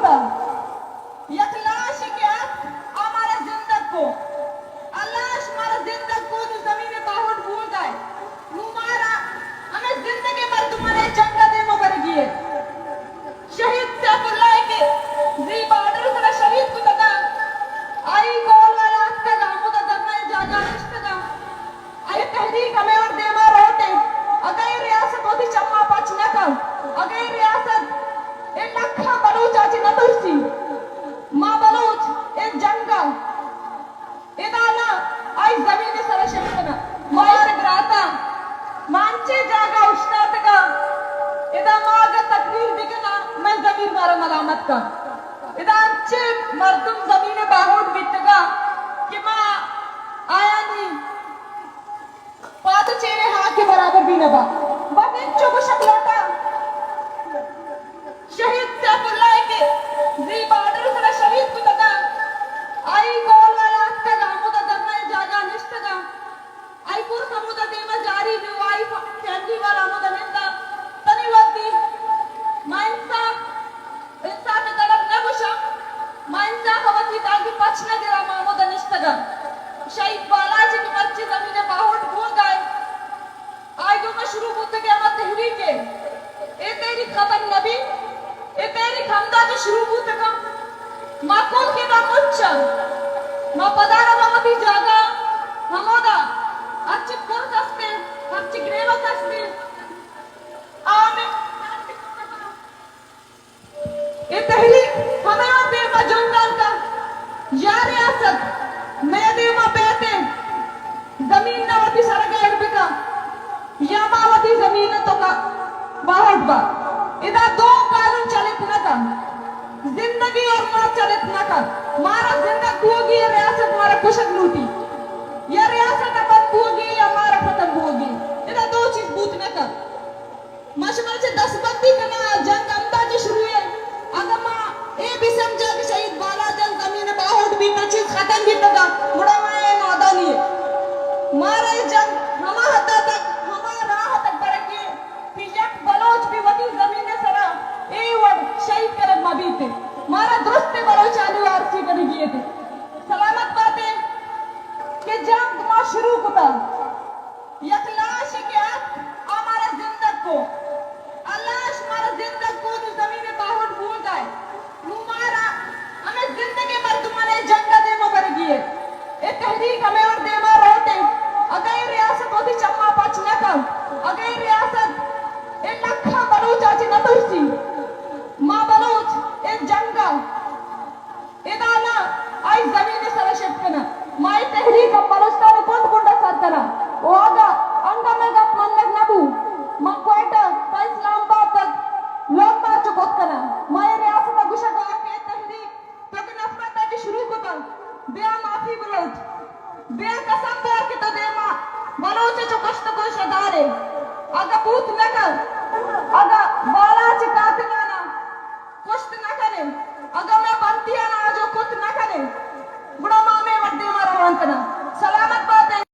یک لاش کہ ات، آ مارا زندگ کو۔ آ لاش مارا زندگ کو، نوں زمین باہوٹ بوگا ئے۔ نوں مارا ہمے زندگیں مردمانا جنگا دیما برگی ئے۔ شہید سیف اللہ کہ زی بارڈر سرا شہید کتگا، آئی گول والا اتکگا، ہمودا دھرنا جاگہ نشتگا۔ اے تحریک ہمے وڑ دیما روت انت۔ اگاں اے ریاست وتی چماں پچ نہ کنت، اگاں اے ریاست اے لکھاں بلوچ ءَ چہ نہ ترسی، ما بلوچ اے جنگ ءَ ادا نہ، آئی زمین ءِ سر ءَ شپتگ اَنت۔ ما اے براتاں، ما انچیں جاگہ ءَ اوشتاتگ اَنت، ادا ما اگاں تقریر بکناں، مئے ضمیر مارا ملامت کنت۔ ادا انچیں مردم زمین ءِ باہوٹ بیتگ اَنت کہ ما آیانی پاد چیر ءِ ہاک ءِ برابر بھی نہ باں۔ بس انچو گوشگ لوٹاں، شہید سیف اللہ کہ زی بارڈر سرا شہید کتگا، آئی گول والا اتکگا، ہمودا دھرنا ءِ جاگہ نشتگا، آئی کرس ہمودا دیما جاری بھی، آئی فیملی والا ہمودا نندا۔ تنی وتی ما انصاف انصاف ءِ طلب نہ گوشاں، ما انصاف ءَ وتی داگی پچ نہ گراں، ما ہمودا نشتگاں۔ شہید بالاچ کہ مرچی زمین ءِ باہوٹ بوگا ئے، آئی گوما شروع بوتگ ئے ہما تحریک ءَ۔ اے تحریک ختم نہ بی، اے تحریک ہمدا جو شروع بوتگا۔ ما کل کہ دا مچ آں، ما پدا رواں وتی جاگہ، ہمودا ہرچی کرس است ایں، ہرچی گریوس است ایں، آ ہمے اے تحریک ہمے وڑ دیما جنگان کنت، یا ریاست مئے دیما بیت ءُ زمین ءَ وتی سرگ ءَ ایر بکن، یا ما وتی زمین ءِ توکا باہوٹ باں۔ ادا دو قانون چلت نہ کنت، زندگی اور موت چلت نہ کنت۔ مارا زندگ بوگی، ریاست مارا کشگ لوٹی، یا ریاست ءِ بند بوگی یا مارا ختم بوگی، ادا دو چیز بوت نہ کنت۔ ما شمارا چہ دستبندی کناں، جنگ ہمدا چہ شروع ایں۔ اگاں ما اے بہ سمجھاں کہ شہید بالاچ ءِ زمین ءِ باہوٹ بیتگ، چیز ختم بیتگ، گڑا ما اے نادانی ایں۔ مارا اے جنگ ہما حد ءَ تک، ہما راہ ءَ تک برگی ایں کہ یک بلوچ بھی وتی زمین ءِ سرا اے وڑ شہید کنگ مہ بیت۔ مارا درستیں بلوچانی وارثی کنگی ایں۔ سلامت بات ایں کہ جنگ ما شروع کتا۔ یک لاش کہ ات، آ مارا زندگ کو۔ آ لاش مارا زندگ کو، نوں زمین باہوٹ بوگا ئے۔ نوں مارا ہمے زندگیں مردمانا جنگ ءَ دیما برگی ایں۔ اے تحریک ہمے وڑ دیما روت انت۔ اگاں اے ریاست وتی چماں پچ نہ کنت، اگاں اے ریاست اے لکھاں بلوچ ءَ چہ نہ ترسی، ما بلوچ اے جنگ ءَ ادا نہ، آئی زمین ءِ سرا شپت کناں۔ ما اے تحریک ءَ بلوچستان ءِ کنڈ کنڈ ءَ سر کناں۔ او اگاں انگہ مئے گپ منگ نہ بو، من کوئٹہ تا اسلام آباد تک لانگ مارچ کت کناں۔ ما اے ریاست ءَ گوشگ ءَ آں کہ اے تحریک تو کہ نفرت ءَ چہ شروع کتگ، بیا معافی بلوچ۔ بیا قسم بور کہ تو دیما بلوچ ءَ چو کشت ءُ کش ءَ دارے۔ اگاں بوت نہ کنت، اگاں